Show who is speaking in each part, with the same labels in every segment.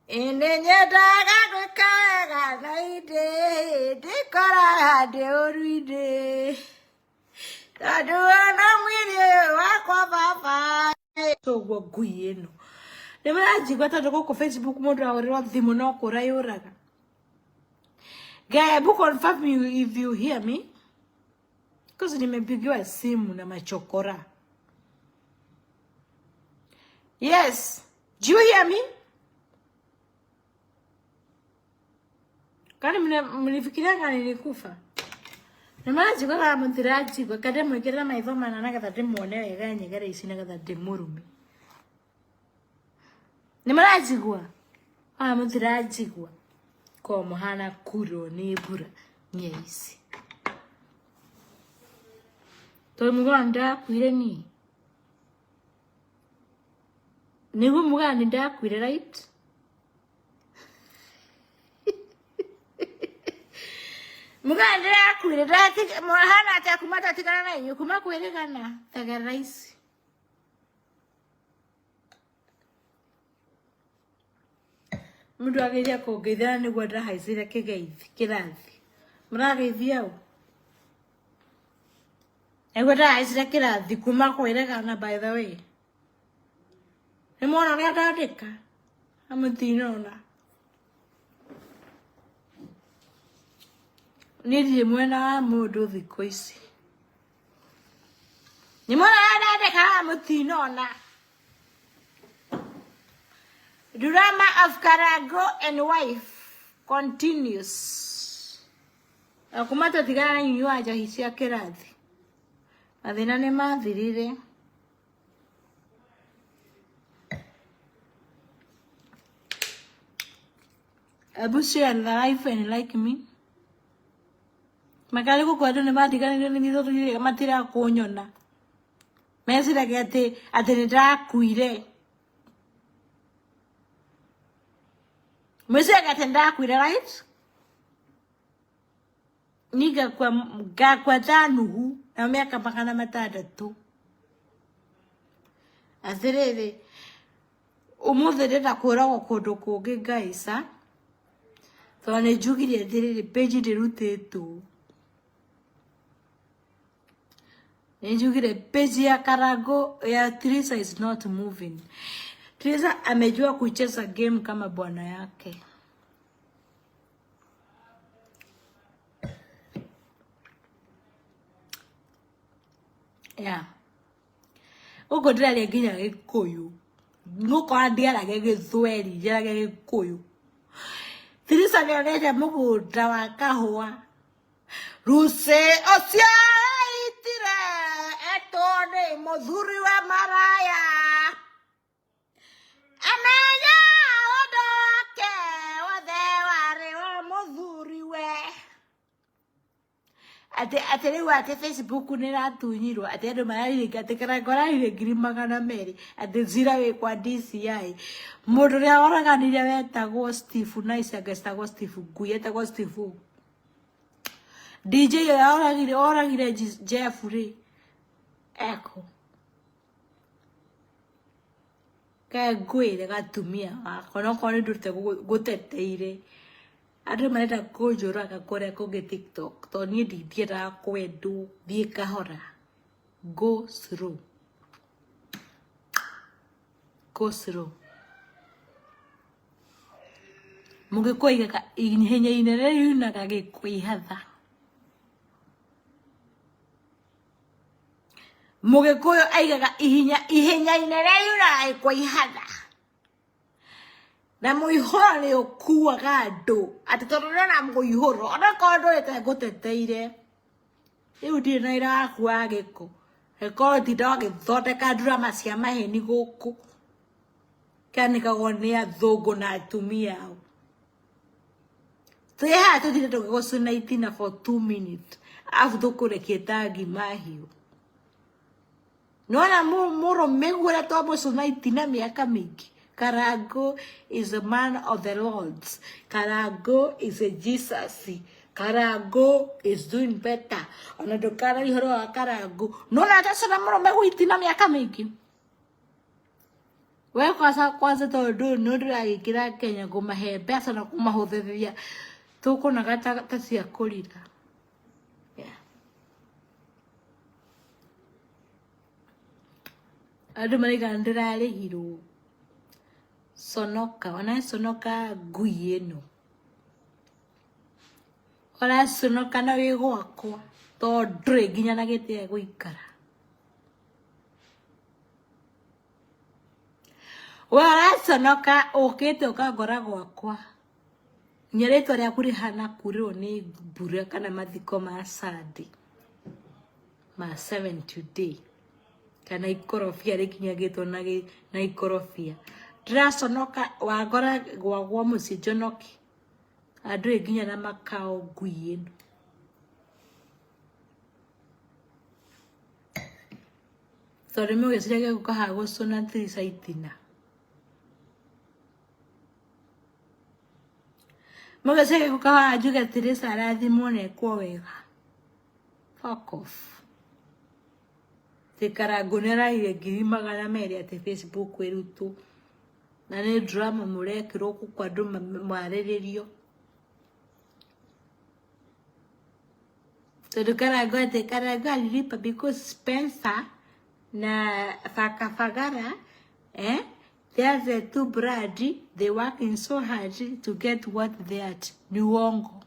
Speaker 1: Nĩ nyendaga gwĩka wega na indĩ ndikoraga ndĩ ũru-inĩ tondũ ona mwĩrĩ ũyũ wakwa baba toguo ngui ĩno nĩ mũranjigua tondũ gũkũ Facebook mũndũ ahũrĩrwo thimũ no kũra yũraga. Guy, hebu confirm you if you hear me. Because nimepigiwa simu na machokora. Yes. Do you hear me? Kani mlifikiria nilikufa? Nĩmaranjigua kana mũtiranjigua? Kana ndĩmwĩkĩrĩre maitho mana nĩgetha ndĩmuone wega nyegere ici nĩgetha ndĩmũrume. Nĩmũranjigua? Kana mũtiranjigua? Ko mũhana kurwo nĩ mbura nyeici. Tondũ mũgũra nĩndakuire niĩ. Nĩguo mũgũra nĩndakuire right? Mũgũra nĩndĩrakuire hana atĩa kuma twatigana na inyuĩ kuma kwĩrĩgana thegerera ici. Mũndũ ageria kũngeithia na nĩguo ndahaicire kĩgeithi kĩrathi. Mũrageithia ũ? Nĩguo ndahaicire kĩrathi kuma kwĩregana by the way. Nĩ mwona ũrĩa ndandĩka? Na mũtinona. Niĩ ndirĩ mwena wa mũndũ thikũ ici. Nĩ mwona ũrĩa ndandĩka na mũtinona. Drama of Karago and wife continues. Na kuma twatigana na nyunyua wa njohi cia kĩrathi. Mathĩna nĩ mathirire. Ebu share the life and like me. Makari gũkũ andũ nĩ matiganĩrio nĩ niĩ tondũ matirakũnyona. Meciragia atĩ atĩ nĩ ndakuire. Mwĩciragia atĩ nĩ ndakuire right? Niĩ ngakua ngakua ta Nuhu na mĩaka 600. Atĩrĩrĩ, ũmũthĩ ndĩrenda kũragwo kũndũ kũngĩ guys ah. Tondũ nĩ njugire atĩrĩrĩ, page ndĩrutĩtwo. Nĩ njugire page ya Karago ya Teresa is not moving. Teresa amejua kucheza game kama bwana yake. Yeah. Gũkũ ndĩraria nginya gĩkũyũ. Ngũkora ndiaragia gĩthweri, njaragia gĩkũyũ. Teresa nĩonete mũgũnda wa kahũa. Rucĩ ũcio aitire etwo nĩ mũthuri wa maraya. Amenya ũndũ wake wothe warĩ wa mũthuri we. Atĩ atĩ rĩu atĩ Facebook nĩ ĩratunyirwo atĩ andũ mararire atĩ Karango ararire 200,000 atĩ cira wĩ kwa DCI. Mũndũ ũrĩa woraganire wetagwo Steve Nice anga etagwo Steve Ngui etagwo Steve ũ. DJ ũrĩa oragire oragire Jeff rĩ eko. Kae ngwĩre gatumia gakwa nokorwo nĩ ndũrĩte ngũteteire andũ marenda kũnjũraga kũrĩa kũngĩ TikTok tondũ niĩ ndingĩendaga kwendwo thiĩ kahora go slow go slow mũgĩkũyũ aigaga ihenya inene riunaga gĩkũihatha. Mũgĩkũyũ aigaga ihinya ihenya inene riuraga gĩkwa ihatha na mũihũro nĩ ũkuaga andũ atĩ tondũ ndĩrona mũihũro onakorwo ndũrĩte ngũteteire rĩu ndirĩ na wĩra waku wa gĩko gĩkorwo tinda ũgĩthondeka drama cia maheni gũkũ kĩanĩkagwo nĩ athũngũ na atumia ao. Twĩ haha tũthire tũgĩgũcũna itina for 2 minutes arabu tũkũrekie ta ngima hiũ. Nĩwona mũrũme ũrĩa twamũcũna itina mĩaka mĩingĩ. Karango is a man of the Lord. Karango is a Jesus. Karango is doing better. Ona ndũkararia ũhoro wa Karango. Nĩwona twacũna mũrũme itina mĩaka mĩingĩ. We kwanza kwanza tondũ nĩ ndĩragĩkĩra Kenya kũmahe mbeca na kũmahũthĩria tũkũnaga ta cia kũrira. Yeah. Andũ maraiga ndĩrarĩhirwo. Conoka, ona conoka ngui ĩno. Ũraconoka na wĩ gwakwa tondũ ndũrĩ nginya na gĩtĩ gĩa gũikara. We ũraconoka ũkĩte ũkangora gwakwa. Nginya rĩtwa rĩaku rĩhana kurĩrwo nĩ mbura kana mathiko ma Sunday ma 7 today kana ikorobia rĩkinyagĩtwo na ikorobia. Ndĩraconoka wangora gwakwa mũciĩ njonoke. Andũ nginya na makao ngui ĩno. Tondũ mũgĩciragia gũka haha gũcũna Theresa itina. Mũgĩciragia gũka haha njuge Theresa arathimwo na ekwo wega. Fuck off. Atĩ Karangũ nĩ ararĩhire 200,000 atĩ Facebook ĩrutwo. Na nĩ drama mũrekĩrwo gũkũ andũ marĩrĩrio. Tondũ Karangũ atĩ Karangũ alilipa because Spencer na Fakafagara eh, they are the two blood, they working so hard to get what they at. Ni uongo.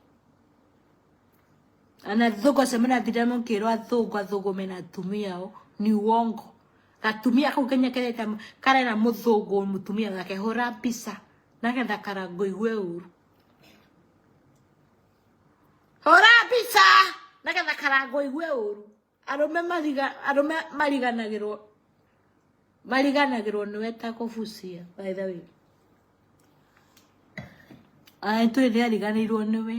Speaker 1: Ana thũngũ acio mũrathire mũkĩrwo athũngũ athũngũ mena atumia ao ni uongo. Gatumia kau kenya kereta karera mũthũngũ mũtumia wake hũra mbica nagetha Karangũ igue ũru. Hũra mbica nagetha Karangũ igue ũru. Arũme mariga arũme mariganagĩrwo mariganagĩrwo nĩwe ta kũbucia by the way. Aĩ tũĩ nĩ ariganĩirwo nĩwe.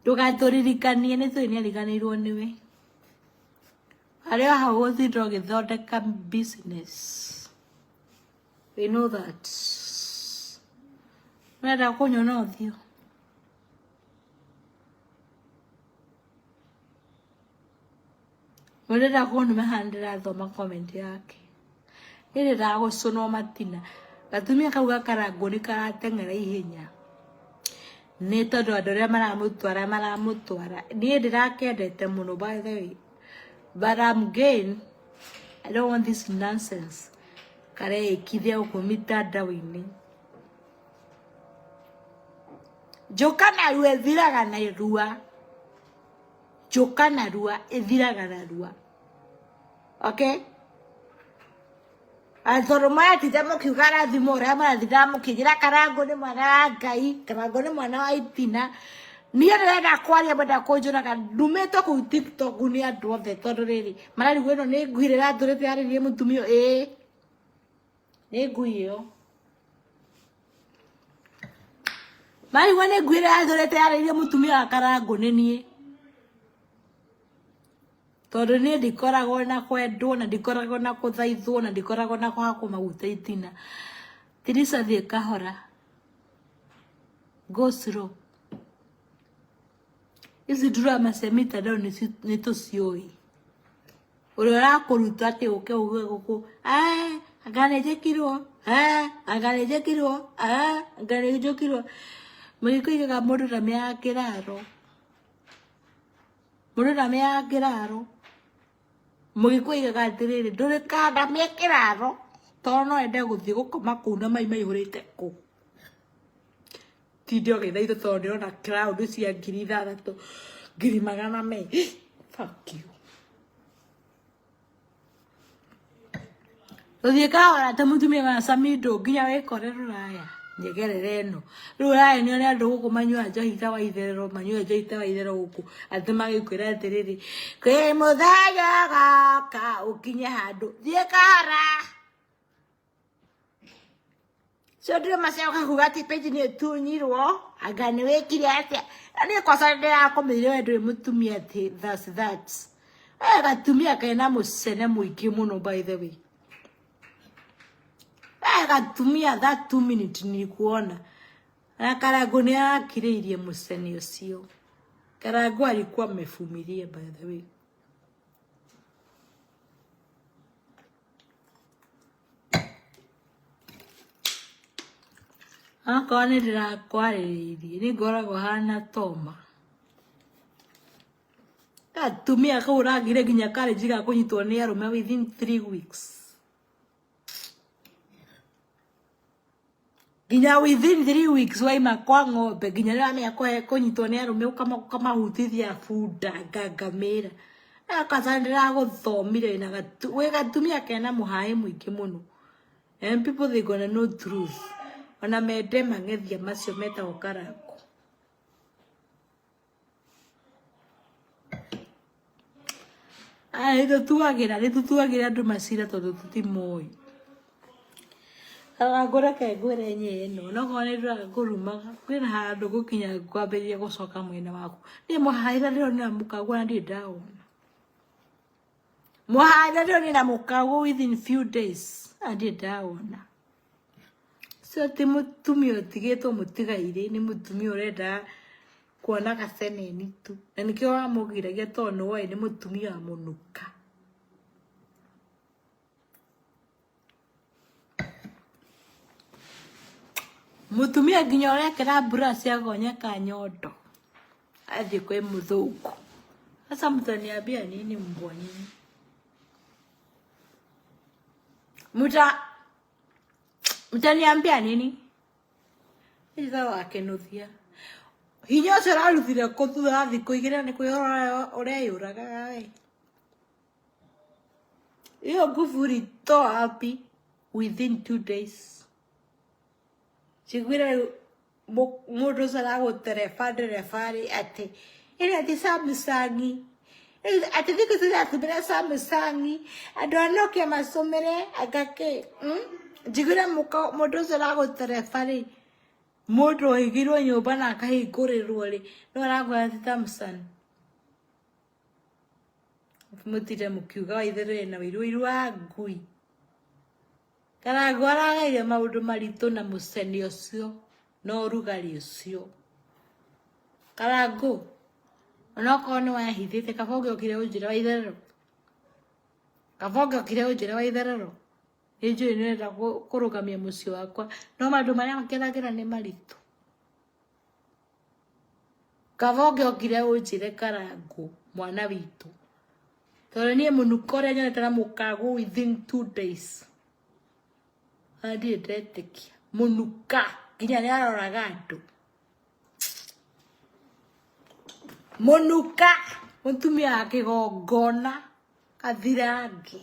Speaker 1: Ndũgatũririkanie nĩ tũĩ nĩ ariganĩirwo nĩwe. Harĩa hau ũtinda ũgĩthondeka business. We know that. Ũrenda kũnyona ũthiũ. Ũrenda kũnuma haha ndĩrathoma comment yake. Niĩ ndĩragũcũnwo matina. Gatumia kau gakarangwo nĩ karateng'era ihenya. Nĩ tondũ andũ arĩa maramũtwara maramũtwara. Niĩ ndĩrakendete mũno by the way. But I'm gain. I don't want this nonsense. Kareikithia gũkũ mitandao-inĩ. Njũka narua ĩthiraga narua. Njũka narua ĩthiraga narua. Okay? Tondũ maratinda mũkiuga arathimwo ũrĩa maratinda mũkĩnjĩra Karangũ nĩ mwana wa Ngai, Karangũ nĩ mwana wa itina. Niĩ ndĩrenda kwaria mwenda kũnjũraga ndumĩtwo kũu TikTok nĩ andũ othe tondũ rĩrĩ mararigwo ĩno nĩ ngui ĩrĩa ĩratũrĩte yarĩrie mũtumia ĩĩ nĩ ngui ĩyo marigwo nĩ ngui ĩrĩa yatũrĩte yarĩrie mũtumia wa Karangũ nĩ niĩ. Tondũ niĩ ndikoragwo na kwendwo na ndikoragwo na kũthaithwo na ndikoragwo na kũhakwo maguta itina. Tirisa thiĩ kahora. Go slow. Ici drama cia mitandao nĩ tũciũĩ. Ũrĩa ũrakũruta atĩ ũke uge gũkũ, anga nĩ njĩkirwo, anga nĩ njĩkirwo, anga nĩ njũkirwo. Mũgĩkũyũ oigaga mũndũ ndamenyaga kĩraro. Mũndũ ndamenyaga kĩraro. Mũgĩkũyũ oigaga atĩrĩrĩ, ndũrĩ kandamia kĩraro, tondũ no ende gũthiĩ gũkoma kũu na mai maihũrĩte kũu. Tinde ũgĩthaitha tondũ ndĩrona crowd cia 6,000, 200,000. Fuck you. Gũthiĩ kahora ta mũtumia wa Samido nginya wĩkore rũraya nyegerera ĩno. Rĩu rũraya nĩ ũrĩa andũ gũkũ manyuaga njohi ta wa itherero, manyuaga njohi ta wa itherero gũkũ, atĩ magĩkwĩra atĩrĩrĩ, kwĩ mũthenya ũgoka ũkinye handũ, thiĩ kahora. Cio ndĩrĩ macoka kuga atĩ page nĩ ĩtunyirwo, anga nĩ wĩkire atĩa. Na niĩ kwanza ndĩrakũmenyire we ndũrĩ mũtumia atĩ that's that. We gatumia kena mũcene mũingĩ mũno by the way. We gatumia that 2 minute nilikuona. Na Karangũ nĩ arakirĩirie mũcene ũcio. Karangũ alikuwa amevumilia by the way. Okorwo nĩ ndĩrakwarĩrĩirie nĩ ngoragwo hana toma. Gatumia kau ũragire nginya karĩnji ga kũnyitwo nĩ arũme within 3 weeks. Nginya within 3 weeks waima kwa ng'ombe nginya nĩũramenya kũnyitwo nĩ arũme ũkamahutithia bunda ngangamĩra. Kwanza nĩndĩragũthomire wĩna wĩ gatumia kena mũhaĩ mũingĩ mũno. And people they gonna know truth. Ona mende mang'ethia macio metagwo karango. Aya nĩtũtuagĩra nĩtũtuagĩra andũ macira tondũ tũtimoĩ. Karango reke ngwĩre nyĩ ĩno onokorwo nĩ ndĩrakũrumaga kwĩna handũ ngũkinya ngwambĩrĩrie gũcoka mwena waku. Niĩ mũharĩra ndĩronera mũkagwa na ndirĩ ndawona. Mũharĩra ndĩronera mũkagwa within few days na ndirĩ ndawona. Ũcio ti mũtumia ũtigĩtwo mũtigairĩ nĩ mũtumia ũrenda kuona gaceneni tu. Na nĩkĩo wamũgiragia tondũ nĩ woĩ nĩ mũtumia wa mũnuka. Mũtumia nginya ũrekĩra mbura cia gonyeka nyondo athiĩ kwĩ mũthũngũ. Sasa mtaniambia nini mbwa nyinyi? Mtaniambia nini? Ithe wa kĩnuthia. Hinya ũcio ũrarutire kũ thutha wa thikũ igĩrĩ nĩ kwĩyũraga ũreyũragaga we? Hiyo nguvu ulitoa wapi within 2 days? Njiguire rĩu mũndũ ũcio aragũtereba ndereba rĩ atĩ ĩrĩa ti Samsung atĩ thikũ ici ĩratũmĩra Samsung andũ a Nokia macũmĩre anga kĩ. Njiguire mũndũ ũcio ũragũtereba rĩ mũndũ ũigirwo nyũmba na akahingũrĩrwo rĩ no arakwĩra ti Samsung. Mũtinde mũkiuga waitherũ ena ũiru ũiru wa ngui. Karangũ aragaire maũndũ maritũ na mũcene ũcio na ũrugarĩ ũcio. Karangũ onokorwo nĩ wehithĩte kaba ũngĩokire ũnjĩre wa itherero. Kaba ũngĩokire ũnjĩre wa itherero. Nĩ njũĩ nĩ ũrenda kũrũgamia mũciĩ wakwa no maũndũ marĩa ngeragĩra nĩ maritũ. Kaba ũngĩokire ũnjĩre Karangũ mwana witũ. Tondũ niĩ mũnũko ũrĩa nyonete na mũkagũ within 2 days. Ona ndirĩ ndetĩkia. Mũnuka nginya nĩ aroraga andũ. Mũnuka mũtumia wa kĩgongona gathirange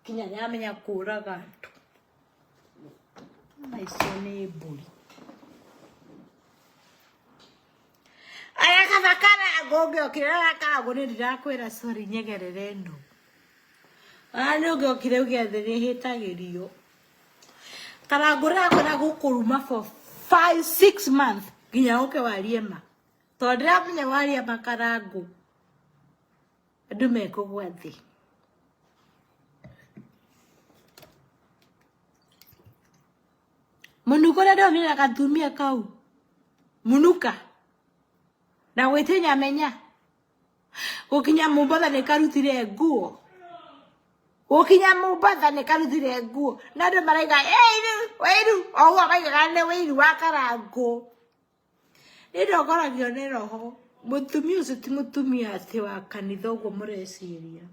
Speaker 1: nginya nĩ amenya kũraga andũ. Na icio nĩ mbũri. Aya kaba Karangũ ũngĩokire aya Karangũ nĩ ndirakwĩra sorry nyegerere ĩno. Ona nĩ ũngĩokire uge atĩ nĩ hĩtagĩrio. Karangũ ndĩrakwĩra gũkũruma for 5 6 months nginya ũke warie ma. Tondũ ndĩramenya waria ma Karangũ andũ mekũgwa thĩ. Mũnuka ũrĩa ndĩronire na gatumia kau. Mũnuka. Na gwĩtinya menya. Gũkinya Mombatha nĩ karutire nguo. Gũkinya Mombatha nĩ karutire nguo. Na andũ maraiga ĩiru, wĩiru. O ũguo maigaga nĩ wĩiru wa Karangũ. Niĩ ndongoragio nĩ roho. Mũtumia ũcio ti mũtumia atĩ wa kanitha ũguo mũreciria.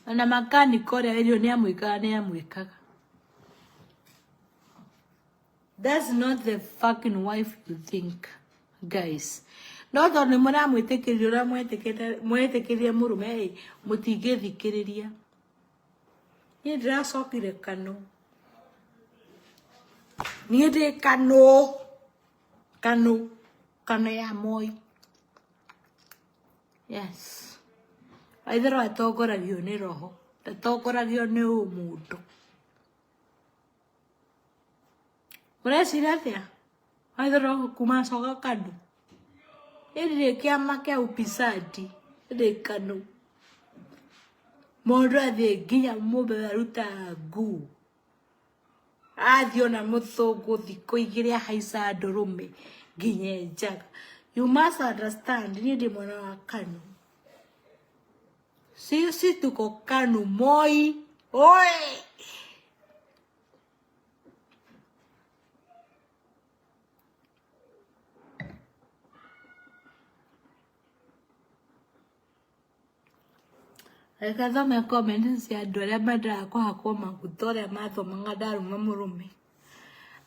Speaker 1: Ona makanika ũrĩa wĩrirwo nĩ amwĩkaga nĩ amwĩkaga. That's not the fucking wife you think, guys. No tondũ nĩ mũramwĩtĩkĩria ũrĩa mwetĩkĩrire mũrũme ĩ, mũtingĩthikĩrĩria. Niĩ ndĩracokire Kano. Niĩ ndĩ Kano. Kano. Kano ya Moi. Yes. Waitherũ atongoragio nĩ roho. Ndatongoragio nĩ ũmũndũ. Mũreciria atĩa? Waitherũ kuma acoka Kano. Niĩ ndirĩ kĩama kĩa upisadi. Ndĩ Kano. Mũndũ athiĩ nginya Mombatha aruta nguo. Athiĩ ona mũthũngũ thikũ igĩrĩ ahaica ndũrũme nginya njaga. You must understand niĩ ndĩ mwana wa Kano. Sisi tuko Kanu Moi. Oi! Reke thome comment cia andũ arĩa mendaga kũhakwo maguta ũrĩa mathomaga ndaruma mũrũme.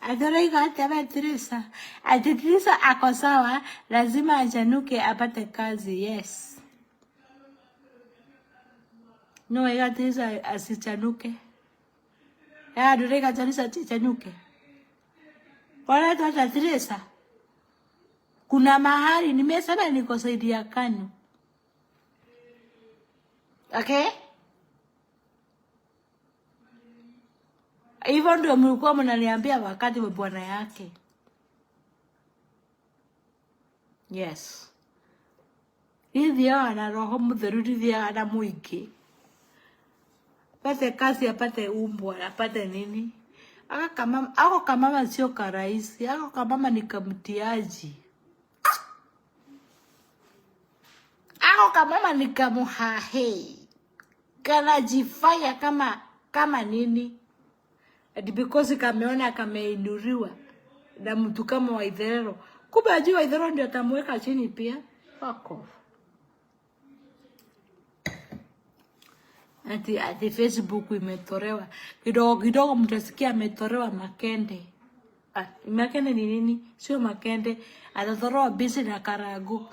Speaker 1: Ati ũraiga atĩa we Teresa? Ati Teresa ako sawa, lazima achanuke apate kazi. Yes. No waiga Teresa asichanuke. Ya andũ ũraiga Teresa achichanuke. Wanaitwa ata Teresa? Kuna mahali nimesema niko saidi ya KANU. Okay? Hivyo ndio mlikuwa mnaniambia wakati wa bwana yake. Yes. Nithiaga na roho mutheru, nithiaga na muingĩ. Apate kazi, apate umbwa, apate nini. Aka kamama, ako kamama sio karahisi, ako kamama ni kamtiaji. Ako kamama ni kamuhahe. Kanajifanya kama kama nini. Ati because kameona kameinuliwa na mtu kama Waitherero. Kumbe ajui Waitherero ndio atamweka chini pia. Fuck off. Ati ati Facebook imetolewa kidogo kidogo, mtasikia ametolewa makende. Ah, makende ni nini? Sio makende, atatolewa busy na karago.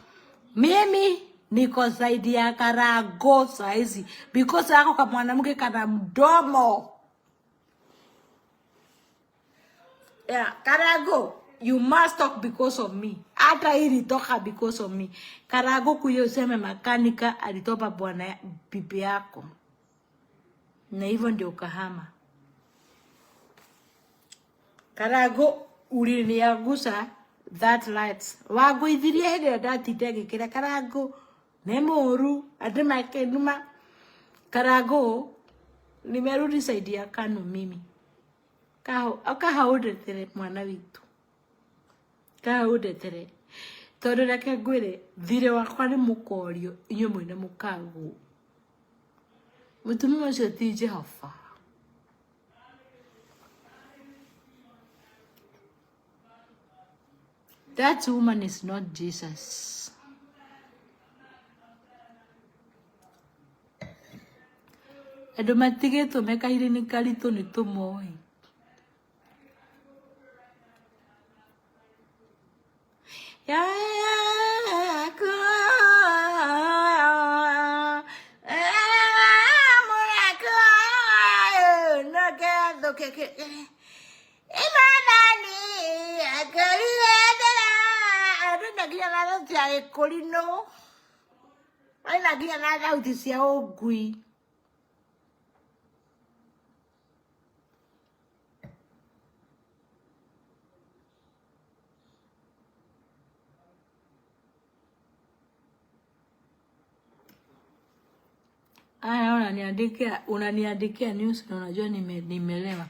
Speaker 1: Mimi niko zaidi ya karago saizi because ako kama mwanamke kana mdomo. Yeah, Karago, you must talk because of me. Hata hii ilitoka because of me. Karago kuyo useme makanika alitopa bwana bibi yako. Na hivyo ndio ukahama. Karago uliniagusa that lights. Wagũithirie hĩndĩ ĩrĩa ndatinda ngĩkĩra Karago nĩ mũũru andũ makenuma. Karago nimerudi saidi ya KANU mimi. Kahaundetere mwana witũ, kahaundetere tondũ reke ngwĩre thirĩ wakwa nĩ mũkorio inyuĩ mwĩna mũkagwo. Mũtumia ũcio ti Jehova. That woman is not Jesus. Andũ matigĩtwo me kahinda-inĩ karitũ nĩ tũmoĩ. Aina nginya na thauti cia ũngui. Aya, unaniandikia news na unajua nimelewa.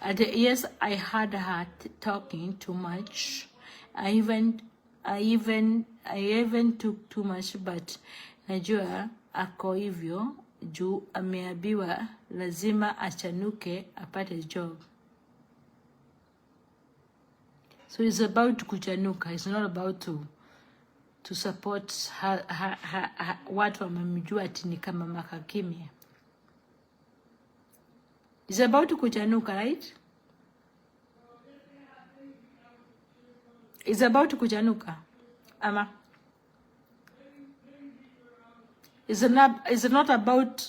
Speaker 1: Ati, yes, I heard her talking too much. I even took too much, but najua ako hivyo juu ameambiwa lazima achanuke apate job. So it's about kuchanuka. It's not about to support her, watu wamemjua ati ni kama makakimya. It's about kuchanuka, right? It's about kuchanuka. Ama it's not about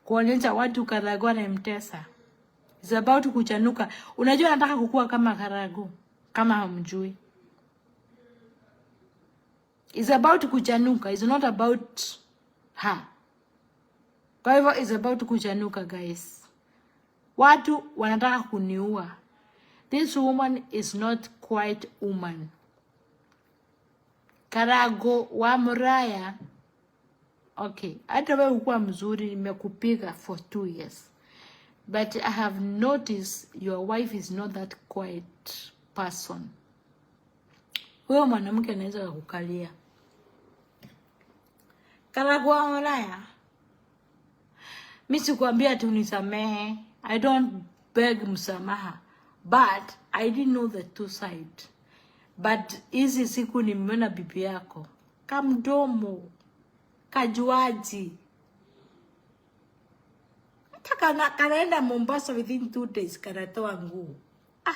Speaker 1: kuonyesha watu Karago anamtesa. It's about kuchanuka. Unajua nataka kukua kama Karago, kama hamjui. It's about kuchanuka. It's not about her. Kwa hivyo it's about kuchanuka, guys. Watu wanataka kuniua. This woman is not quite woman. Karago wa Muraya. Okay, hata wewe ukuwa mzuri, nimekupiga for 2 years. But I have noticed your wife is not that quiet person. Huyo mwanamke anaweza kukalia. Karago wa Muraya. Mi sikuambia ati unisamehe. I don't beg msamaha. But I didn't know the two side. But hizi siku nimeona bibi yako kamdomo kajuaji. Hata kanaenda Mombasa within 2 days kanatoa nguo. Ah.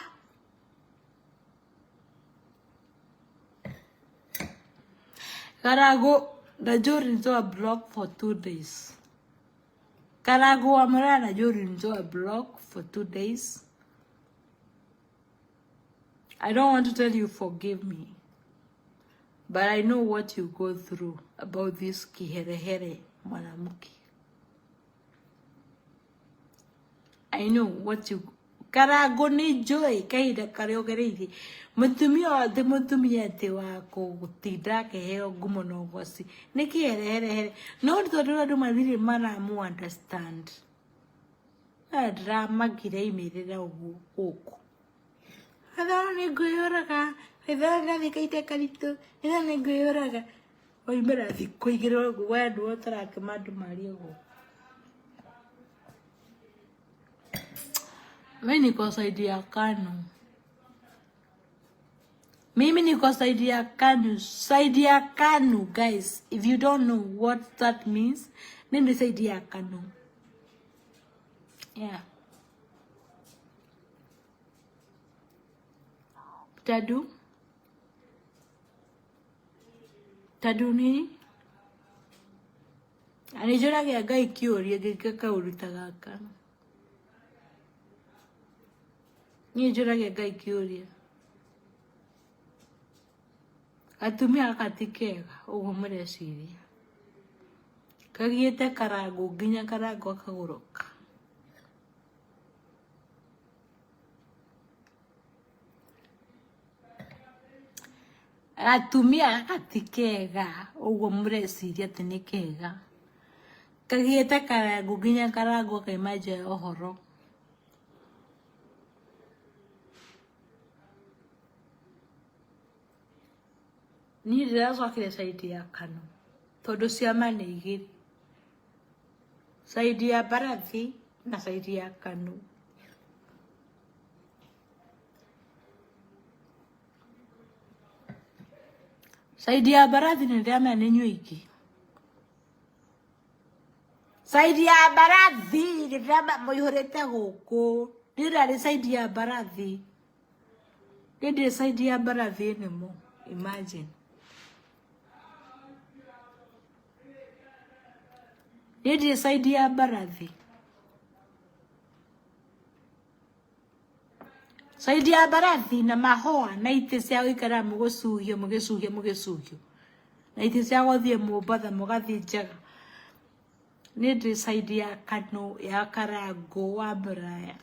Speaker 1: Karago najua ulinitoa block for 2 days. Karago wa Muraya najua ulinitoa block for 2 days. I don't want to tell you forgive me, but I know what you go through about this kiherehere mwanamke. I know what you Karago nĩ njũĩ kahinda karĩa ũgereirie mũtumia wothe mũtumia atĩ wa gũtinda akĩheo ngumo na ũgoci nĩ kĩhereherehere no nĩ tondũ andũ mathirĩ maramu understand na ndĩramakire imĩrĩra ũguo gũkũ ithaa nĩ ngwĩyũraga ithaa ndathiĩ kaite karitũ ithaa nĩ ngwĩyũraga waimĩra thikũ igĩrĩ ũguo we nĩwe ũtaratũma andũ marie ũguo. Mimi niko side ya KANU. Mimi niko side ya KANU. Side ya KANU, guys. If you don't know what that means, nini side ya KANU. Yeah. Tadu? Tadu nini? Anĩnjũragia Ngai kĩũria ngĩka kaũndũ ta gaka. Niĩ njũragia Ngai kĩũria. Atumia gaka ti kega ũguo mũreciria. Kagiĩte karango nginya karango akagũrũka. Atumia gaka ti kega ũguo mũreciria atĩ nĩ kega. Kagiĩte karango nginya karango kaima nja ya ũhoro. Niĩ ndĩracokire side ya KANU tondũ ciama nĩ igĩrĩ. Side ya mbarathi na side ya KANU. Side ya mbarathi nĩ ndĩramenya nĩ inyuĩ aingĩ. Side ya mbarathi nĩ ndĩramenya mũihũrĩte gũkũ. Niĩ ndarĩ side ya mbarathi. Niĩ ndirĩ side ya mbarathi anymore. Imagine. Niĩ ndirĩ side ya mbarathi. Side ya mbarathi na mahũa na itĩ cia gũikara mũgũcuhio mũgĩcuhio mũgĩcuhio na itĩ cia gũthiĩ Mombatha mũgathiĩ Njaga. Niĩ ndĩ side ya KANU ya Karangũ wa Mũraya.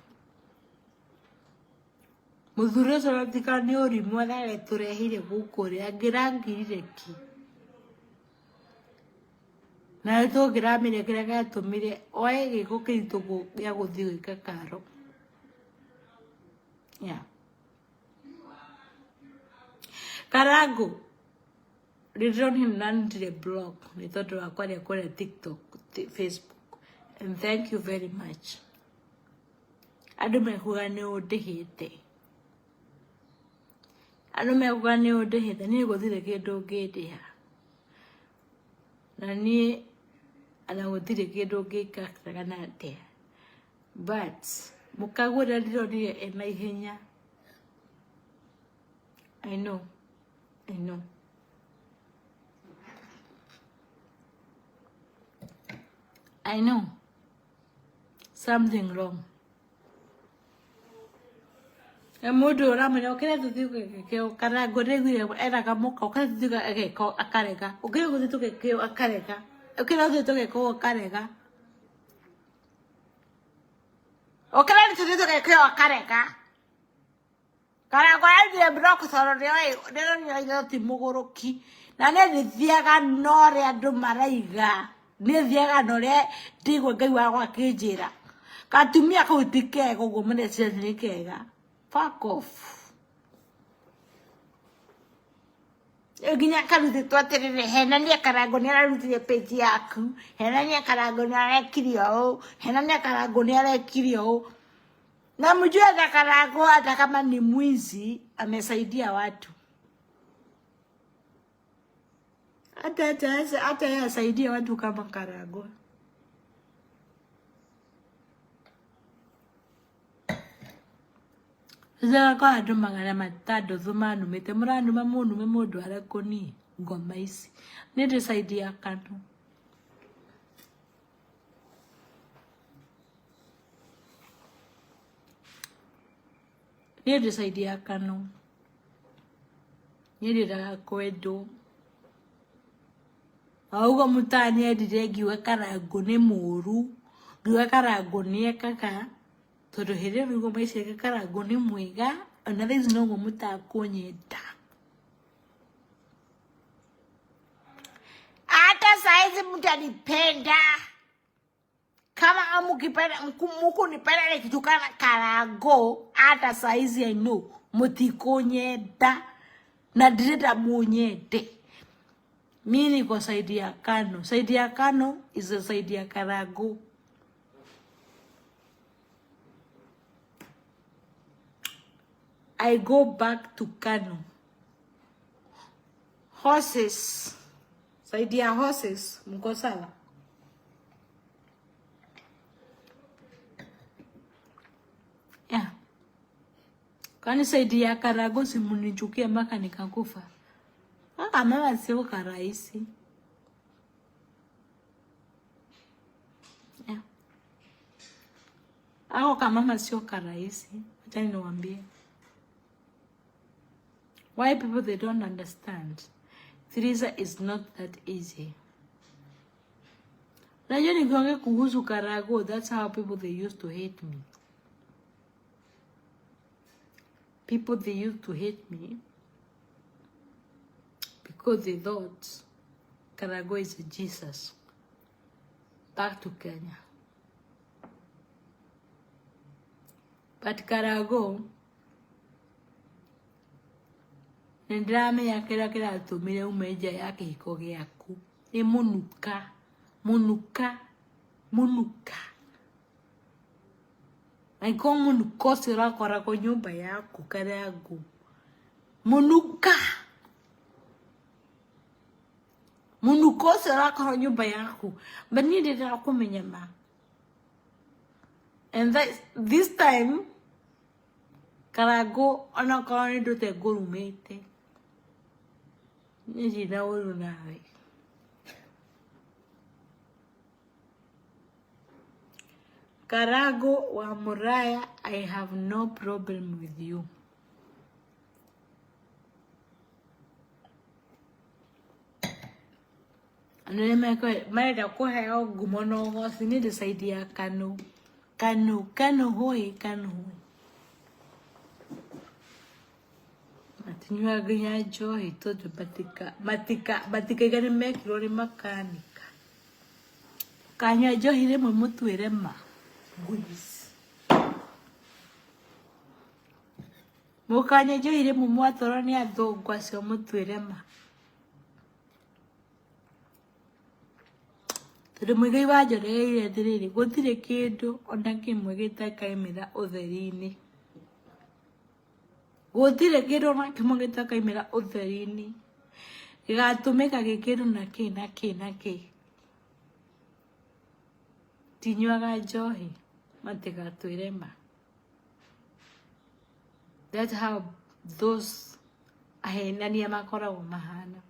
Speaker 1: Mũthuri ũcio ũratika nĩ ũrimũ aretũreheire gũkũ rĩ angĩrangirire ki na nĩ tũngĩramenya kĩrĩa gĩatũmire oe gĩko kĩritũ gĩa gũthiĩ gwĩka karo. Yeah. Karangu ndĩronire na ndire block nĩ tondũ wa kwaria kũrĩa TikTok, Facebook, and thank you very much. Andũ mekuga nĩ ũndĩhĩte, andũ mekuga nĩ ũndĩhĩte, niĩ gũtirĩ kĩndũ ũngĩndĩha na niĩ ona gũtirĩ kĩndũ ũngĩka kana atĩa, but mũkagũra ndĩronire ena ihenya. I know, I know, I know something wrong. Na mũndũ ũramenya ũkĩra tũthiĩ ũgekeo Karangũ nĩaiguire eraga mũka ũkĩra tũthiĩ ageka akarega ũkĩra gũthiĩ tũgekeo akarega ũkĩra tũthiĩ tũgekeo akarega ũkĩra tũthiĩ tũgekeo akarega. Karangũ ararutire block tondũ nĩoĩ nĩoĩ ithe ti mũgũrũki na niĩ ndithiaga na ũrĩa andũ maraiga, niĩ thiaga na ũrĩa ndĩigua Ngai wakwa akĩnjĩra katumia kau ti kega ũguo mũreciria nĩ kega. Fuck off. Nginya karutĩtwo atĩrĩrĩ henania Karangũ nĩ ararutire page yaku, henania Karangũ nĩ arekire ũũ, henania Karangũ nĩ arekire ũũ, na mjue hata Karangũ hata kama ni mwizi amesaidia watu, hata hata hata yeye asaidia watu kama Karangũ. Tũthiaga kwa andũ 600 manumĩte mũranuma mũnume mũndũ arĩ kũ niĩ ngoma ici nĩ ndĩ side ya Kanu. Niĩ ndĩ side ya Kanu. Niĩ ndĩendaga kwendwo. O ũguo mũtanyendire ngiuga Karangũ nĩ mũru, ngiuga Karangũ nĩ ekaga, tondũ hĩndĩ ĩyo nĩguo maiciragia Karangũ nĩ mwega, ona thaa ici noguo mũtakũnyenda.
Speaker 2: Hata saizi mtanipenda kama amukipenda mukunipenda nikitukana Karango,
Speaker 1: hata saizi I know mutikũnyenda na ndirenda munyende. Mi niko side ya Kanu. Side ya Kanu is the side ya Karango. I go back to Kanu. Horses. Side ya horses. Mko sawa? Yeah. Kwani side ya Karago si munichukia mpaka nikakufa? Aka mama sio karahisi. Yeah. Ako kamama sio karahisi. Acha niwaambie. Why people they don't understand. Theresa is not that easy. Najua nikiongea kuhusu Karago, that's how people they used to hate me. People they used to hate me because they thought Karago is a Jesus. Back to Kenya. But Karago, nĩndĩramenya kĩrĩa kĩratũmire ume nja ya kĩhiko gĩaku nĩ mũnuka mũnuka mũnuka angĩkorwo mũnuka ũcio ũrakoragwo nyũmba yaku Karangu mũnuka mũnuka ũcio ũrakorwo nyũmba yaku, but niĩ ndĩrenda kũmenya ma, and that, this time Karangu onakorwo nĩ ndũte ngũrumĩte niĩ ndina ũru nawe. Karago wa Muraya, I have no problem with you. Andũ nĩ marenda kũheo ngumo na ũgoci nĩ ndĩ side ya Kanu. Kanu, Kanu hoi, Kanu hoi. Matinyuaga nginya njohi tondũ matikaiga nĩ mekirwo nĩ makanika. Kanyua njohi rĩmwe mũtuĩre ma. Ngui ici. Mũkanyua njohi rĩmwe mwatwarwo nĩ athũngũ acio mũtuĩre ma. Tondũ Mũigai wa njoreire atĩrĩrĩ, gũtirĩ kĩndũ ona kĩmwe gĩtakaimĩra ũtheri-inĩ. Gũtirĩ kĩndũ ona kĩmwe gĩtakaimĩra ũtheri-inĩ. Gĩgatũmĩka gĩ kĩndũ na kĩ na kĩ na kĩ. Tinyuaga njohi matigatwĩre ma. That's how those ahenania makoragwo mahana.